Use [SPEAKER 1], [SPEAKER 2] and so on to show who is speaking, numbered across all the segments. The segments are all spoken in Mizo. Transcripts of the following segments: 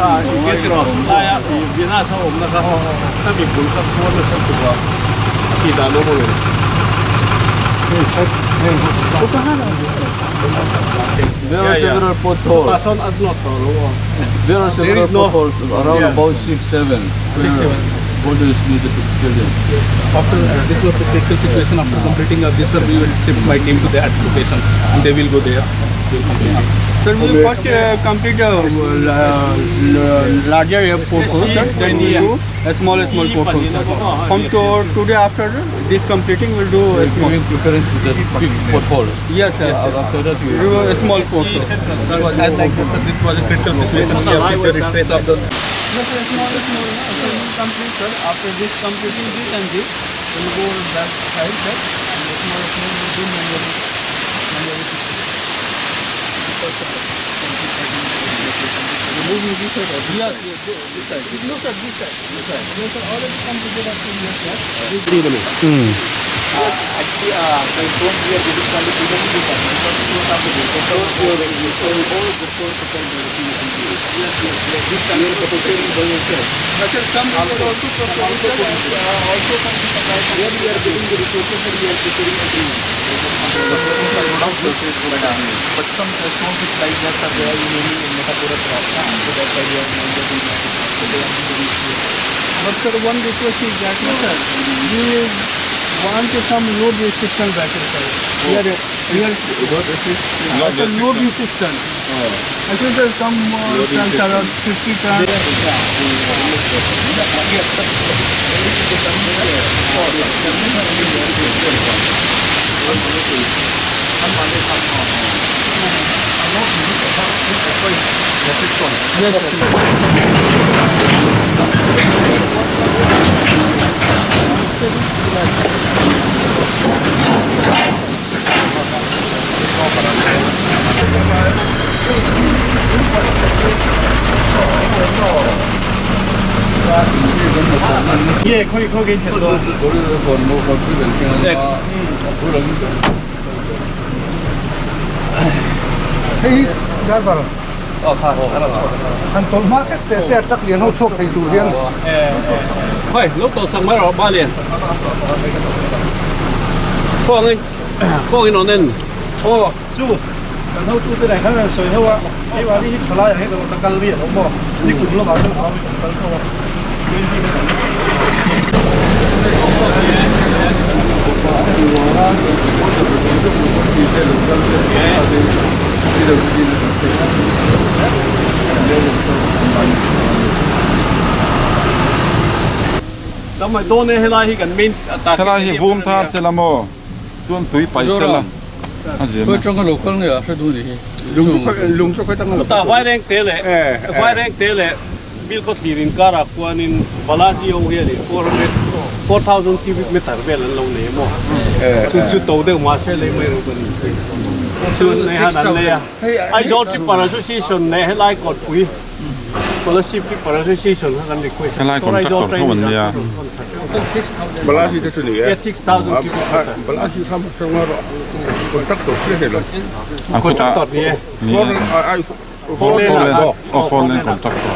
[SPEAKER 1] Kha i ke tiraw laia Venus a awmna kha ka mipui kha khuar nasa tuk a, a tih dan awm ang em?
[SPEAKER 2] There are several potholes.
[SPEAKER 1] Chutah sawn a nawt tawh lo aw.
[SPEAKER 2] There are several potholes around about 6, 7 where boulders needed to fill in.
[SPEAKER 3] After this was the critical situation, after completing of this, sir, we will shift my team to that location and they will go there. They will complete it.
[SPEAKER 4] Sir, we will first complete larger pothole, sir. Then we do a small, small pothole, sir. From to, today after this completing, we'll do a small.
[SPEAKER 2] Giving preference to the big pothole.
[SPEAKER 4] Yes, sir.
[SPEAKER 2] After that you
[SPEAKER 4] We do a small pothole.
[SPEAKER 3] Because as like sir, this was a critical situation. We have to the stress of the.
[SPEAKER 4] No, sir, small, small. Sir, we'll complete, sir. After this completing this and this, we'll go back side, sir. And the small, small, we'll do manually. Manually.
[SPEAKER 2] Removing this side or this
[SPEAKER 4] Yes,
[SPEAKER 2] side?
[SPEAKER 4] yes, this side. No, sir, this side. This side. No, sir, already completed up to here, sir.
[SPEAKER 5] Actually, the stones we are getting from the PWD department, but stones are the
[SPEAKER 2] So you are all the stones supplied by the PWD. Yes, yes, yes. This you are procuring by yourself.
[SPEAKER 4] But sir, some we are also procuring, sir, and also some we supply from
[SPEAKER 2] Where we are getting the resources and we are procuring everyone.
[SPEAKER 5] But some stones which like that are there in only in Metapura Rasta, so that's why we are getting so they are going to reach here.
[SPEAKER 4] But sir, one request is that, no, sir, we want some load restriction battery, sir. We are, sir, load restriction. I think sir, some tons around 50 tons.
[SPEAKER 3] Yeah, 可以可以给你说。
[SPEAKER 6] Hei driver han tawlh hma kher teh se a truck lian ho chhuak thei tur hian.
[SPEAKER 1] Khoi lo tawh chak mai rawh ba lian kawngin kawngin rawn en.
[SPEAKER 7] Aw chu kan hotute nen khan an sawi ho a, keimahni hi thalai ang hi ka rawn kal mi a lo maw, nikum lamah chuan thau in kan kal tho a.
[SPEAKER 1] Damai dawn e helai hi kan main target
[SPEAKER 8] Helai hi vum tha sela maw chuan tui pai sela a zia na.
[SPEAKER 2] Atanga lo kal nge a hre duh ni hi.
[SPEAKER 4] Lung chu khawi atanga lo
[SPEAKER 1] Chutah vaireng te leh vaireng te leh Bill khaw thlir inkarah khuanin Balaji ho hianin 400 4000 cubic meter vel an lo nei emaw chu chu to deuh mahse lei mai ru kan chu nei han an lei a. Aizawl Tipper Association leh helai kawtpui Scholarship Tipper Association kha kan request a.
[SPEAKER 8] Helai contractor tho an nia.
[SPEAKER 4] Balaji te chu ni e.
[SPEAKER 1] 6000 cubic meter.
[SPEAKER 4] Balaji kha hmasa rawh contractor chiah hei lo.
[SPEAKER 1] Contractor ni e.
[SPEAKER 8] Ni e. Four lane aw four lane contractor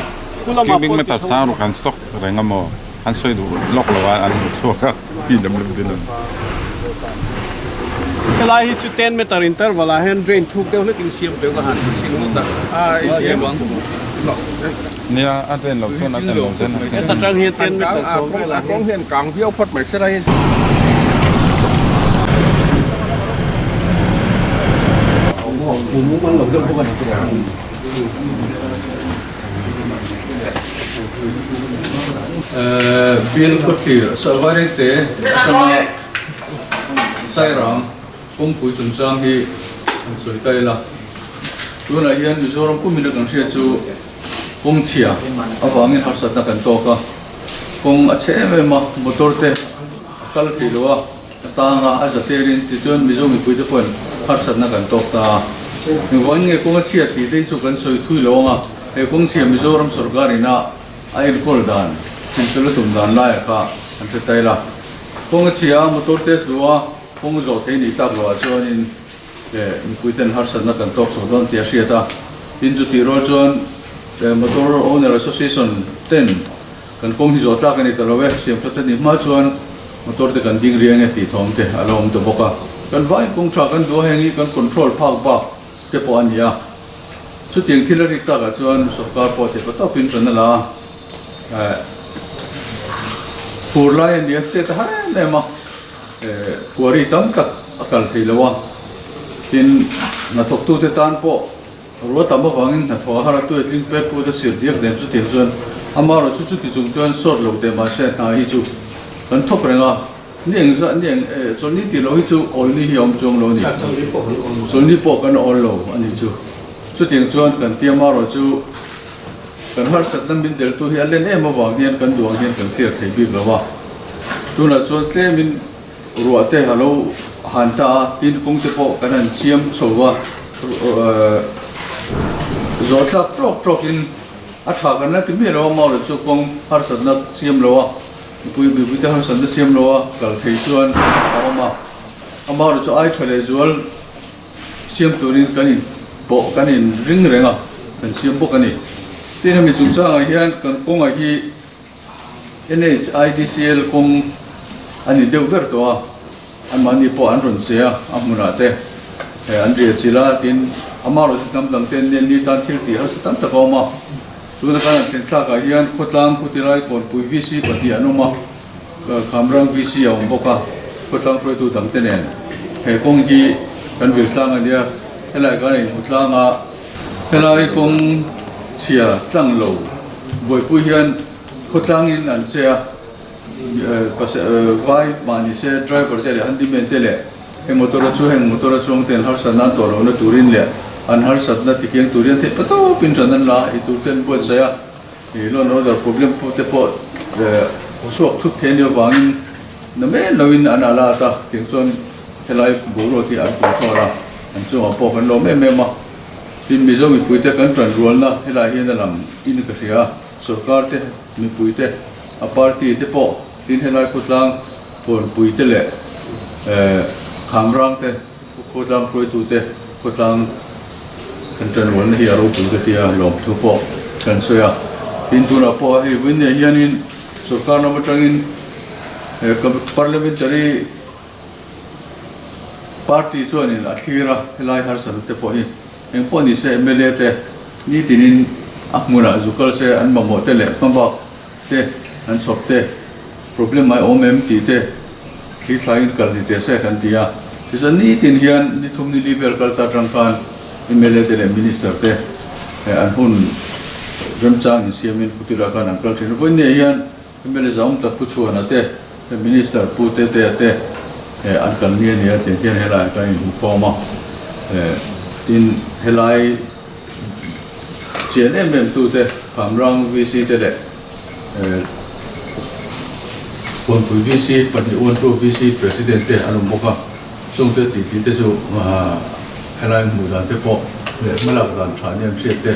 [SPEAKER 8] cubic meter sang ruk an stock reng a maw an sawi duh lawk lo a an hmu chhuak a PWD lam.
[SPEAKER 1] Helai hi chu 10 meter interval ah hian drain thuk deuh hlek in siam deuh ka han chhin ngawt a.
[SPEAKER 8] Nia a drain loh chuan a tel lo zen a.
[SPEAKER 1] Heta tang hian 10 meter chho vel ah hian.
[SPEAKER 4] A kawng hian kang viau phawt mai se lai.
[SPEAKER 2] Bill khawthlir Salvare te atanga Sairang kawngpui chungchang hi han sawi ta ila. Tunah hian Mizoram pumina kan hriat chu kawng chhia avangin harsatna kan tawk a, kawng a chhe em em a, motor te a kal thei lo a. A tanga a za terin tichuan Mizo mipuite pawhin harsatna kan tawk ta a. Engvangin nge kawng a chhiat tih te hi chu kan sawi thui lo ang a, he kawng chhia Mizoram sorkar ina a enkawl dan, chinfel a tum dan laiah kha an hre ta ila. Kawng a chhia a, motor te a tlu a, kawng zawh thei nih tak loah chuanin he mipuiten harsatna kan tawk chho dawn tih a hriat a. Tin chutih rual chuan. Motor Owner Association ten kan kawng hi zawh tlak a ni ta lo e, siam that a nih hma chuan motor te kan ding riang e tih thawm te a lo awm ta bawk a. Kan vaiin kawng tha kan duh a, heng hi kan control phak bak te pawh a ni a. Chutiang thil a rik takah chuan sorkar pawh theih patawpin ṭan a la a, fur lai a ni a, chet a har em em a, quarry tam tak a kal thei lo a, tin hnathawktute tan pawh Ruah tam avangin hnathawh a har a, tui a tling pek put a sir diak nen chutiang chuan amaherawhchu chuti chung chuan sawt lo teh mahse hna hi chu kan thawk reng a, ni eng zah ni eng eh chawlhni tih loh hi chu awlni hi a awm chuang lo a ni, chawlhni pawh kan awl lo a ni chu. Chutiang chuan kan ti amaherawhchu kan harsatna min deltu hi a len em avang hian kan duh ang hian kan clear thei bik lo a, tunah chuan tlemin Ruah te a lo han ta a, tin kawng te pawh kan han siam chho a, zawh tlak tawk tawk in a tha kan la ti miah lo a, mau leh chu kawng harsatna siam lo a, mipui mipui te harsatna siam lo a kal thei chuan a awm a, a mau leh chu ai tha leh zual siam turin kan in pawh kan in ring reng a, kan siam bawk a ni. Tin hemi chungchangah hian kan kawngah hi. NHIDCL kawng a ni deuh ber tawh a, anmahni pawh an rawn che a, a hmunah te an riah chilh a, tin amaherawhchu hnam dang te an ni an ni tan thil tih harsa tam tak a awm a, tuna kan han thlen thlakah hian khawtlang Khutilai Kawnpui VC pahnih an awm a, Khamrang VC a awm bawk a, khawtlang hruaitu dang te nen he kawng hi kan vil tlang a nia, helai kan inhmu tlang a. Helai kawng chhia tlang lo buaipui hian khawtlangin an che a, vai mahni se driver te leh handyman te leh heng motor a chu heng motor a chuang ten harsatna an tawh lohna turin leh an harsatna tikeng turin an theih patawpin ṭan an la a, eitur te an buatsaih a, ih loan order problem te pawh chhuak thut thei a nih avangin na men loin an alert a, tiang chuan helai boruak hi an control a, an chungah pawh kan lawm em em a. Tin, Mizo mipuite kan ṭan rualna helai hian a lang in ka hria a, sorkar te, mipui te, a party te pawh tin helai khawtlang Kawnpui te leh Khamrang te, khawtlang hruaitu te khawtlang kan ṭan rualna hi a ropui ka tia lawmthu pawh kan sawi a. Tin, tunah pawh hei vawiin hianin sorkar lam aṭangin parliamentary Party chuanin a thlir a, helai harsatna te pawh hi eng pawh ni se mla te nitinin a hmunah zu kal se an mamawh te leh hmabak te an chhawp te problem mai awm em tih te thlir thlaiin kal ni teh se kan ti a. Tichuan nitin hian ni thum ni li vel kal ta atang khan mla te leh minister te an hun remchang insiamin Putilak khan an kal thin a. Vawiin hian Mla Zaum tak Pu Chhuana te, Minister Pu Tetea te an kal ni a ni a, tiang hian helaiah kan inhmu khawm a, tin helai chian em em tu te Khamrang VC te leh Kawnpui VC pahnih Uantu VC President te an awm bawk a, chungte tih tih te chu helai hmuh dan te pawh leh hmalak dan tha nia an hriat te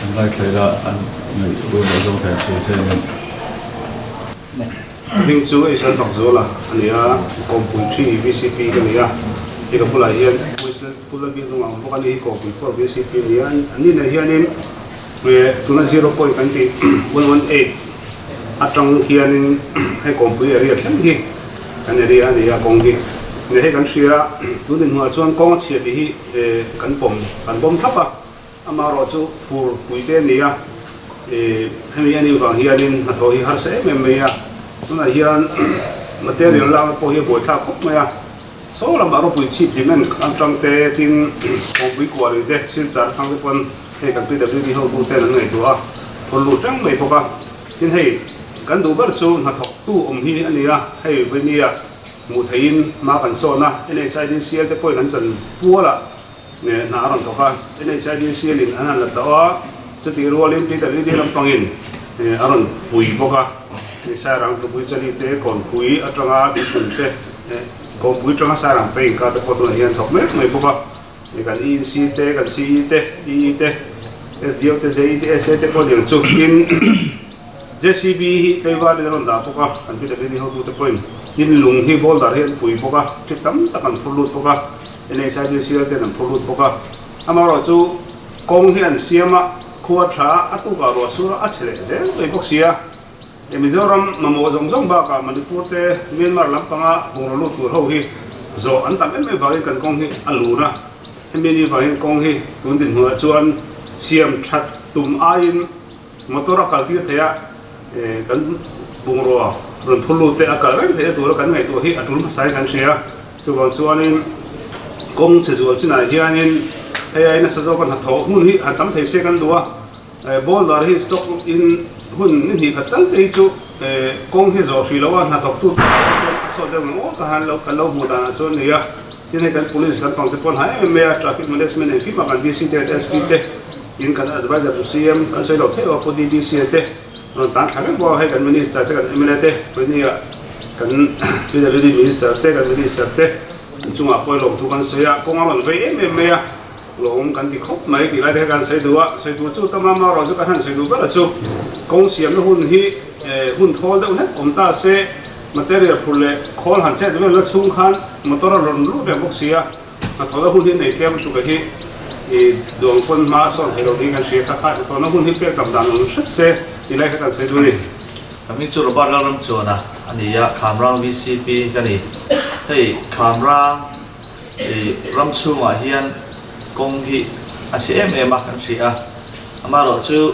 [SPEAKER 2] An ngaithla ila an ngaih rual loh zawng thei chu che ni.
[SPEAKER 9] Hming chu Israel Fakzuala a ni a, Kawmpui thi vcp ka ni a, hei ka bulah hian Pu Lalbiaknunga awm bawk a ni hi Kawmpui 4 vcp a ni a, an ni nen hianin tuna zero point kan tih 118 atang hianin hei Kawmpui area thleng hi kan area a ni a kawng hi, hei kan hria tun dinhmunah chuan kawng a chhia tih hi kan pawm kan pawm thlap a. Amaherawh chu fur pui te a ni a, ih hemi a nih vang hianin hnathawh hi harsa em em mai a, tunah hian material lakna pawh hi a buaithlak khawp mai a, saw lamah ropui chhip hlim en atang te tin kawngpui kuah lui te silchar atang te pawn hei kan PWD ho bu ten an ngaihtuah a, phur lut reng mai bawk a, tin hei kan duh ber chu hnathawk tu awm hi a ni a, hei vawini ah hmuh theihin hma kan sawn a, NHIDCL te pawhin an chan pual ah. Hna a rawn thawk a, NHIDCL in an han la tawh a, chutih rualin PWD lampangin a rawn pui bawk a, Sairang Tupui Chali te Kawnpui atanga Tuipui te Kawnpui atanga Sairang peng inkar te pawh tunah hian thawk mek mai bawk a, kan ENC te, kan CE te, EE te, SDO te, JE te, SA te pawh aniang chu tin JCB hi tlaivalin a rawn dah bawk a, kan PWD hotute pawhin tin lung hi boulder hi an pui bawk a, trip tam tak an phur lut bawk a. NHIDCL ten an phur lut bawk a, amaherawhchu kawng hi an siam a, Khua tha a tukah ruah sur a che leh zel mai bawk sia. Mizoram mamawh zawng zawng bakah Manipur te Myanmar lampanga bungraw lut tur ho hi zawh an tam em em vangin kan kawng hi a lun a. Hemi ni vangin kawng hi tun dinhmunah chuan siam that tum aiin motor a kal tir thei a, kan bungraw rawn phur lut te a kal reng theihna tura kan ngaihtuah hi a tul hmasa in kan hria. Chuvang chuanin kawng chhe zual chinah hianin hei ai nasa zawka hnathawh hun hi han tam thei se kan duh a. Boulder hi stock in hun ni hnih khat tal te hi chu kawng hi zawh hrih loh a, hnathawk tu tur te chuan a sawt deuh ngawt a han lo kan lo hmuh danah chuan ni a. Tin hei kan police lampang te pawh an ha em em mai a, traffic management engkim ah kan DC te leh SP te tin kan adviser chu CM kan sawi lo theih lo a pu DDC te rawn tan thla vek bawk a, hei kan minister te kan mla te Pawihnia kan PWD minister te kan minister te an chungah pawh lawmthu kan sawi a, kawng a rawn vei em em mai a. Lawm kan ti khawp mai tih lai te kha kan sawi duh a, sawi tur chu tam a, amaherawh chu kan han sawi duh ber a chu kawng siamna hun hi hun thawl deuh hlek awm ta se, material phurh leh khawl han chet vel na chhung khan motor a rawn lut reng bawk si a, hnathawhna hun hi nei tlem lutuk a hi duang pawn hma a sawn thei lo niin kan hria kha kha hnathawhna hun hi pek dam dan awm hret se tih lai kha kan sawi duh a ni.
[SPEAKER 10] Ka hming chu Robert Lalramchuana a ni a, Khamrang VCP ka ni. Hei Khamrang I ram chhungah hian kawng hi a chhe em em a kan hria a, amaherawhchu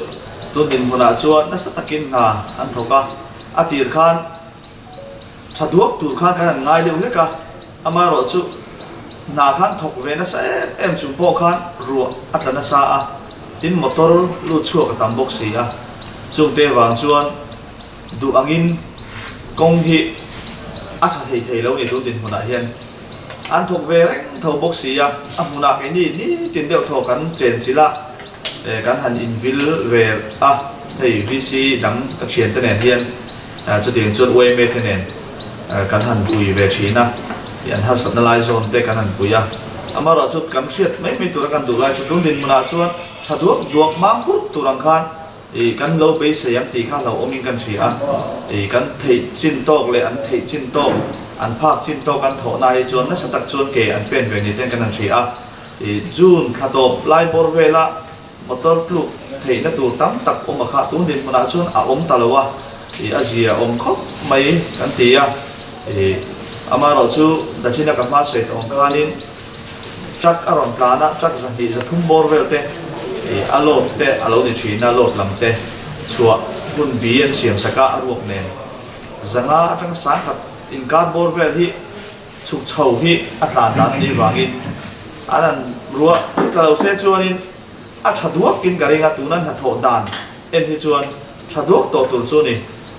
[SPEAKER 10] tun dinhmunah chuan nasa takin hna an thawk a, a tir khan tha duak tur khan kan han ngai deuh hlek a, amaherawhchu hna khan thawk ve nasa em em chung pawh khan ruah a tla nasa a, tin motor lut chhuak a tam bawk si a, chungte vang chuan duh angin kawng hi a tha thei thei lo ni tun dinhmunah hian. An thawk ve reng tho bawk si a, a hmunah keini nitin deuh thaw kan chen chilh a, kan han invil ve a, hei VC dang ka thiante nen hian chutiang chuan YMA te nen kan han pui ve thin a, an harsatna lai zawn te kan han pui a, amaherawhchu kan hriat mai mai tura kan duh lai chu tun dinhmunah chuan tha duak duak mang pur tur ang khan I kan lo beisei ang tih kha hlauhawmin kan hria a, i kan theih chin tawk leh an theih chin tawk, an phak chin tawk an thawhna hi chuan nasa tak chuan ke an pen ve ni ten kan han hria a. I June thla tawp lai bawr vela motor tluk theihna tur tam tak awm a kha tun dinhmunah chuan a awm ta lo a, i a zia awm khawp mai kan ti a. I amaherawh chu Dachina ka hma sawi tawh ang khanin, Truck a rawn tlan a, truck 200 300 bawr vel te ih a load te a lo ni thin a, load lam te chhuah hun bi an siam sak a, a ruak nen 500 atanga 1000 inkar bawr vel hi chhuk chho hi a tlan dan a nih vangin an han ruah tla lo se chuanin a tha duak in ka ring a, tuna hnathawh dan en hi chuan tha duak tawh tur chu a ni,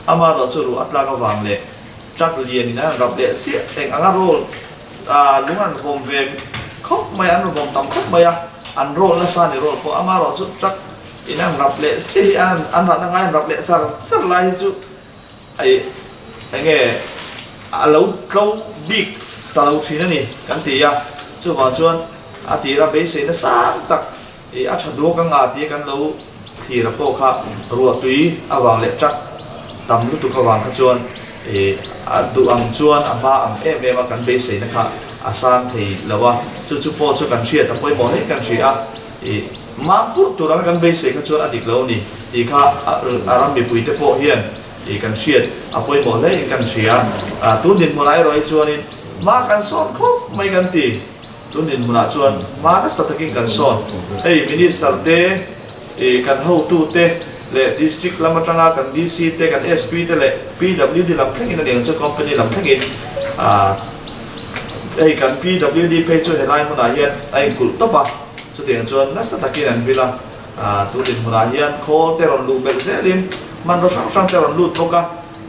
[SPEAKER 10] amaherawh chu ruah a tlak avang leh truck lian in an han rap leh chiah eng anga roll Lung an vawm ve khawp mai a, an vawm tam khawp mai a, an roll nasa a ni roll pawh amaherawh chu truck in an rap leh chiah hi an an rahna ngai an rap leh char char lai hi chu ei eng nge a lo tlo bik ta lo thin a ni kan ti a, chuvang chuan a tira beisei nasa tak i a tha duak anga tia kan lo thlir a pawh kha ruahtui avang leh truck tam lutuk avang kha chuan i a duh ang chuan a hma ang em em a kan beiseina kha a sang thei lo a, chu chu pawh chu kan hriat a pawimawh hle kan hria a, i mam purh tur anga kan beisei kha chuan a dik lo a ni tih kha a ram mipui te pawh hian i kan hriat a pawimawh hle in kan hria a, tun dinhmunah erawh hi chuanin hma kan sawn khawp mai kan ti. Tun dinhmunah chuan hma nasa takin kan sawn. Hei Minister te, ih kan hotu te leh District lam atanga kan DC te, kan SP te leh PWD lam thlengin a ni ang chu company lam thlengin ah hei kan PWD phei chu helai hmunah hian a inkulh tawp a, chutiang chuan nasa takin an vil a. Ah tun dinhmunah hian khawl te rawn luh belh zelin hmanraw hrang hrang te rawn lut bawk a,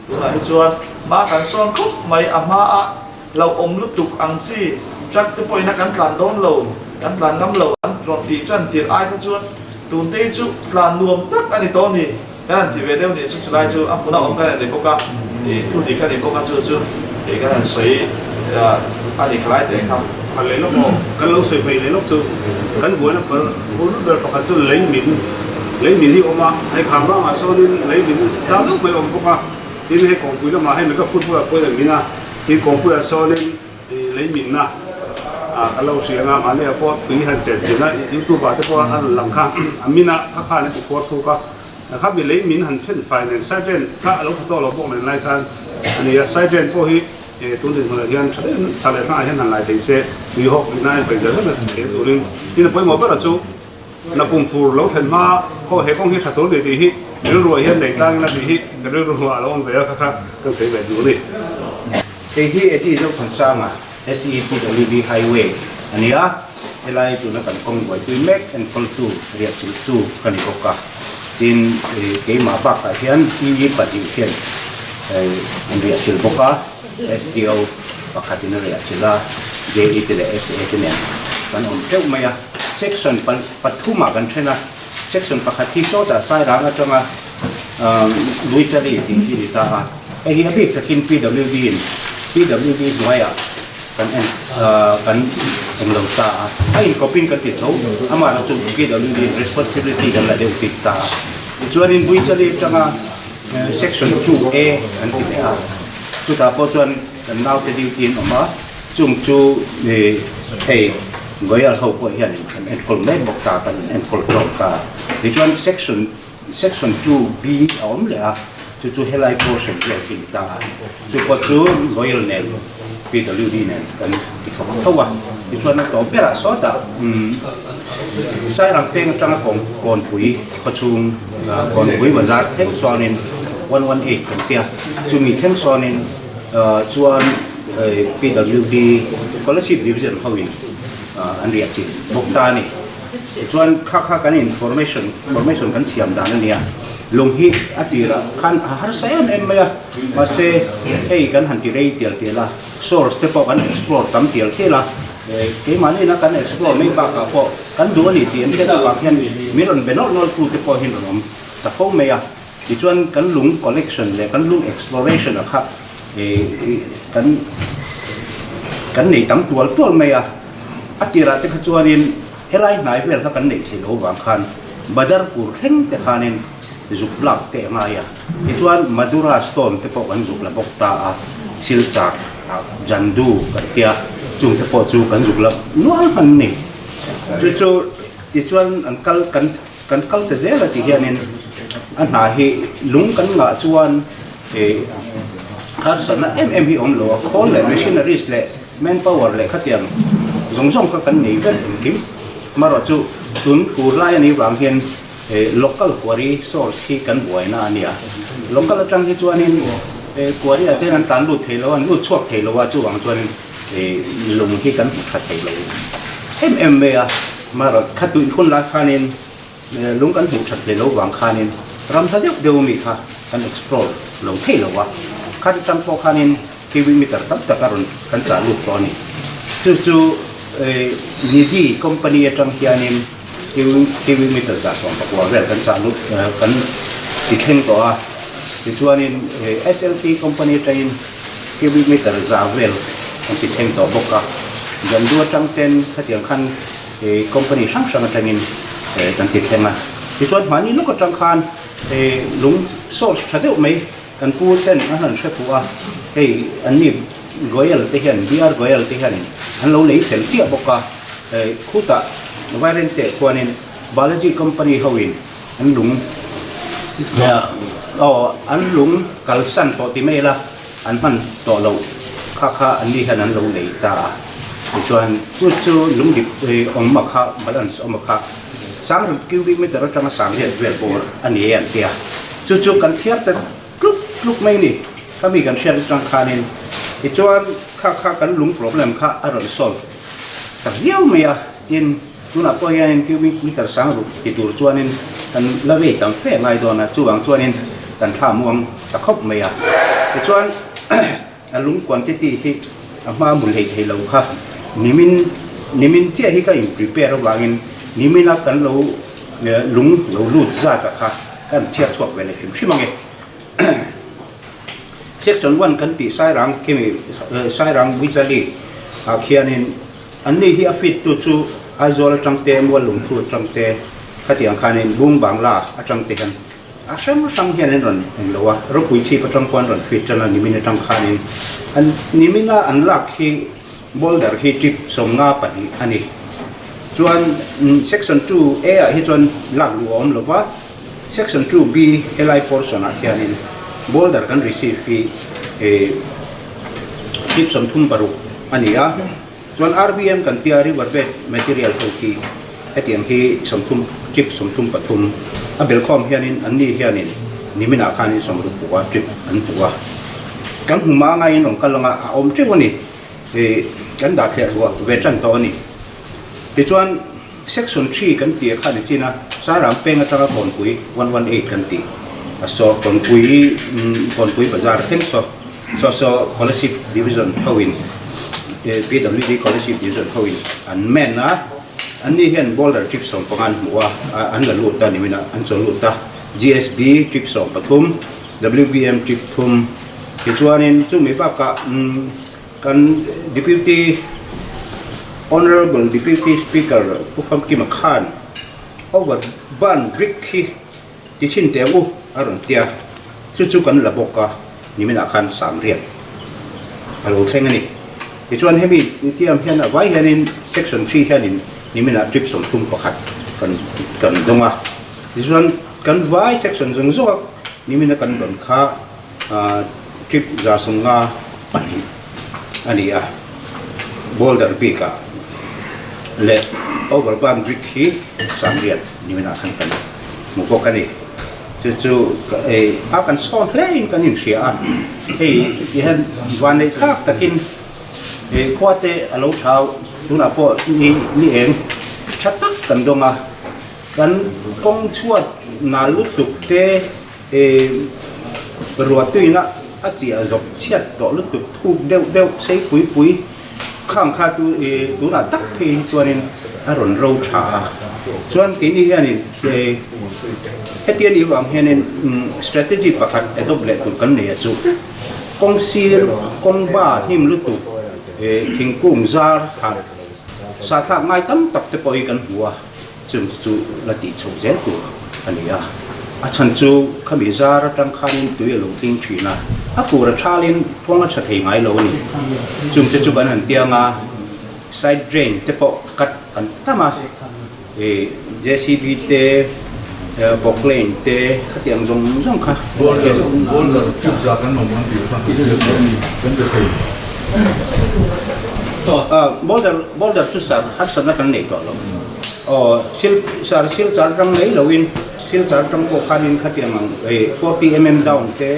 [SPEAKER 10] tunah hi chuan hma kan sawn khawp mai a hmaah. Hlauhawm lutuk ang chi, truck te pawhin a kan tlan dawn lo, kan tlan ngam lo an rawn tih tan tirh ai kha chuan tun te hi chu tlan nuam tak a ni tawh a ni, kan han ti ve deuh ni chu chulai chu a hmuna awm kan han ni bawk a, ih thu dik a ni bawk a chu chu ih kan han sawi a ni khalai teh kha.
[SPEAKER 9] Kha leh lawk aw, kan lo sawi hmei leh lawk chu kan buaina ber bul ber pakhat chu lei min, lei min hi awm a, hei kham rangah sawnin lei min tlang deuh mai a awm bawk a, tin hei kawngpui lamah hei meka football ah pawhin an min a. Tin kawngpuiah sawnin lei minna kan lo hria anga mahni ah pawh tui han chen thin a youtube ah te pawh a rawn lang kha a min a kha khan a ti khuar thuk a kha mi lei min han then fai nen side drain kha a lo tha tawh lo bawk nen lai khan a ni a side drain pawh hi tun dinhmunah hian tha deuhin chhak leh thlangah hian han lai thei se tui hawk ina en paih zel zel thei turin tin a pawimawh ber a chu. Na kum fur lo thlen hma khaw he kawng hi tha tur ni tih hi rilruah hian nei tlang ila tih hi ka rilru hnuah a lo awm ve a kha kha kan sawi ve duh a ni.
[SPEAKER 11] Kei hi Eddie Zophansanga, SEPWD Highway a ni a, helai tuna kan kawng buaipui mek enkawltu, riahchilhtu ka ni bawk a. Tin, keimah bakah hian EE pahnih hian an riahchilh bawk a, SDO pakhatin a riahchilh a, JE te leh SA te nen kan awm teuh mai a. Section pathumah kan then a, section pakhat hi sawtah Sairang atanga Luichali tih hi ni ta a, hei hi a bik takin PWD in PWD hnuaiah kan en kan englo ta a, a inkawpin kan ti tho, amaherawh chu PWD in responsibility kan la deuh bik ta a, tichuanin Luichali atanga section 2A kan ti leh a, chutah pawh chuan kan naute duty an awm a. Chung chu hei Goyal ho pawh hian an enkawl mek bawk ta, kan enkawl hlawm ta. Tichuan section section 2B a awm leh a, chu chu helai portion hi a kin ta a. Chu pawh chu Goyal nen PWD nen kan ti khawp tho a. Tichuan a tawp berah sawtah umm Sairang peng atanga kawn kawnpui khawchhung kawnpui bazar thleng sawnin 118 kan tia, chumi thleng sawnin chuan PWD Scholarship Division hoin an riah chilh bawk ta a ni. Tichuan kha kha kan information formation kan thiam dan a nia. Lung hi a tirah khan a harsa em em mai a, mahse hei kan han ti rei tial tial a, source te pawh kan explore tam tial tial a, keimahni ina kan explore mai bakah pawh kan duh a ni tih an hriat avang hian min rawn be nawlh nawlh tu te pawh hi an rawn awm ta fo mai a. Tichuan kan lung collection leh kan lung exploration ah kha kan kan nei tam tual tual mai a, a tirah te kha chuanin helai hnai vel kha kan neih theih loh vang khan Badarpur thleng te khanin zuk lak te a ngai a, tichuan Madura stone te pawh kan zuk la bawk ta a, Silchar ah Jandu kan tia chung te pawh chu kan zuk la nual hman a ni. Chu chu tichuan an kal kan. Kan kal ta zel a ti hianin a hna hi lung kan ngah chuan ih harsatna em em hi awm lo a, khawl leh machineries leh manpower leh khatiang zawng zawng kha kan nei vek engkim. Amaherawh chu tun tur lai a nih vang hian ih local quarry source hi kan buaina a nia. Local atang hi chuanin ih quarry ah te hian an tlan lut thei lo a, an lut chhuak thei lo a, chuvang chuanin ih lung hi kan hmu tha thei lo em em mai a. Marawt kha tuih hun lai khanin lung kan hmuh that hle lo vang khanin ram hla deuh deuh ami kha kan explore lo thei lo a, khat atang pawh khanin cubic meter tam tak a rawn kan chah lut tawh a ni. Chu chu Nidhi company atang hianin cubic meter 190 vel kan chah lut kan ti thleng tawh a, tichuanin SLT company atangin cubic meter 100 vel kan ti thleng tawh bawk a, Jandu atang ten khatiang khan company hrang hrang atangin kan ti thleng a, tichuan hmani lawk atang khan lung source tha deuh mai kan pu ten an han hre fuh a, hei an ni Goyal te hian BR Goyal te hianin an lo lei fel chiah bawk a, khutah Vairengte khuanin Balaji company hoin an lung aw an lung kalsan tawh ti mai ila an hman tawh loh kha kha an ni hian an lo lei ta a, tichuan chu chu lung dip awm a kha balance awm a kha sang ruk cubic meter atanga sang riat vel bawr a ni e an ti a, chu chu kan thiar ta tluk tluk mai a ni khami kan hriat atang khanin tichuan kha kha kan lung problem kha a rawn solve ta viau mai a tin. Tunah pawh hianin cubic meter sang ruk ti tur chuanin kan la vei tam fe ngai dawn a, chuvang chuanin kan thla muang ta khawp mai a. Tichuan a lung quantity hi a hma mu hlei thei lo kha nimin nimin chiah hi ka in prepare avangin nimina kan lo lung lo lut zat a kha kan chhiat chhuak ve leh hrim hrim ange. Section one kan tih Sairang khimi Sairang Buichali ah khianin An ni hi a fit tu chu Aizawl atang te, Muallungthu atang te, khatiang khanin Bung Bangla atang te hian a hrang hrang hian an rawn eng lo a, ropui chhip atang pawh an rawn fit tan a, nimin atang khanin an nimina an lak hi boulder hi trip 52 a ni. Chuan section 2A ah hi chuan lak luh a awm lo va, section 2B helai portion ah hianin boulder kan receive hi trip 36 a ni a. Chuan RBM kan tia river bed material ho khi hetiang hi 30 trip 33 a belkhawm hianin anni hianin niminah khanin 60 pua trip an hmu a. Kan hmu hma ngaiin rawn kal anga a awm teuh a ni. Ih kan dah thliah ruah ve tan tawh a ni. Tichuan section 3 kan tih khan i chin a, Sairang peng atanga Kawnpui 118 kan tih a saw Kawnpui Kawnpui bazar thleng saw saw saw Kolasib division hoin PWD Kolasib division hoin an man a, anni hian boulder trip 15 an hmu a, an la lut a nimin ah an chaw lut a, GSB trip 13, WBM trip 3 tichuanin chumi bakah Kan Deputy Honourable Deputy Speaker Pu Famkima khan over ban brick hi ti thin teh ang u a rawn ti a, chu chu kan la bawk a, niminah khan 80 a lo thleng a ni. Tichuan hemi tiam hian a vai hianin section 3 hianin niminah trip 31 kan kan dawng a, tichuan kan vai section zawng zawng a nimina kan dawn kha Trip 152 a ni a, boulder bikah leh overburn brick hi 80 niminah khan kan hmu bawk a ni. Chu chu a kan sawn hlein kan inhria a, hei tihian vanneih thlak takin khua te a lo thau tunah pawh ni eng tha tak kan dawng a, kan kawng chhuat nal lutuk te Ruahtuina a chiah zawk chhiat tawh lutuk thuk deuh deuh sei pui pui khang kha chu tunah tak phei hi chuanin a rawn ro tha a. Chuan keini hianin heti a nih vang hianin strategy pakhat adopt leh tur kan nei a chu kawng sir kawng ba hnim lutuk thingkung zar thah sahthlak ngai tam tak te pawh hi kan hmu a. Chung te chu la tih chhoh zel tur a ni a, a chhan chu khami zar atang khanin tui a lo tling thin a, a kur a thalin kawng a tha thei ngai lo a ni. Chung te chu kan han tiang a, side drain te pawh cut an tam a, ih JCB te, Poclane te khatiang zawng zawng kha.
[SPEAKER 2] Boulder boulder tube zah kan awm ang tih kha kan be thei.
[SPEAKER 11] Boulder boulder chu sar harsatna kan nei tawh lo. Aw sil sar sil char tang mai loin sil char tang pawh khanin khatiang ang 40 mm down te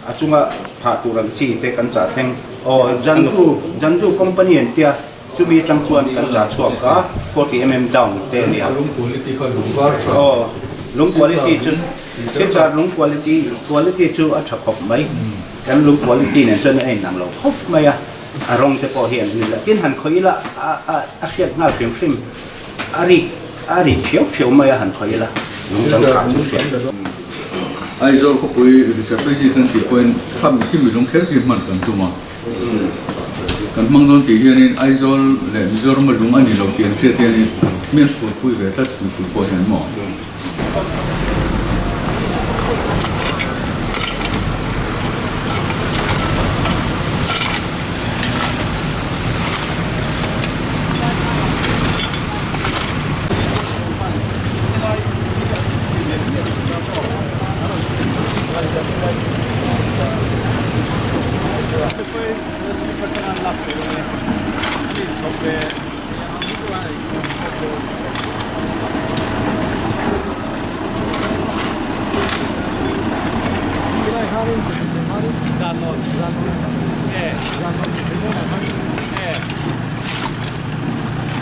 [SPEAKER 11] a chunga phah tur ang chi te kan chah thleng. Aw Jandu Jandu company an tia chumi atang chuan kan chah chhuak a 40 mm down te a nia.
[SPEAKER 2] Lung quality kha lung var tha.
[SPEAKER 11] Aw lung quality chu sil char lung quality quality chu a tha khawp mai. Kan lung quality nen chuan a inang lo khawp mai a. A rawng te pawh hi an ni la. Tin han khawih ila a hriat nghal hrim hrim a rik a ri thiau thiau mai a han khawih ila lung chang kha chu hriat.
[SPEAKER 2] Aizawl khawpui resurfacing kan tih pawhin kham khi milung kher khi hman kan tum a. Kan hmang dawn tih hianin Aizawl leh Mizoram a lung a ni lo tih an hriat hianin mi an phurpui ve tlat mipui pawh hian maw.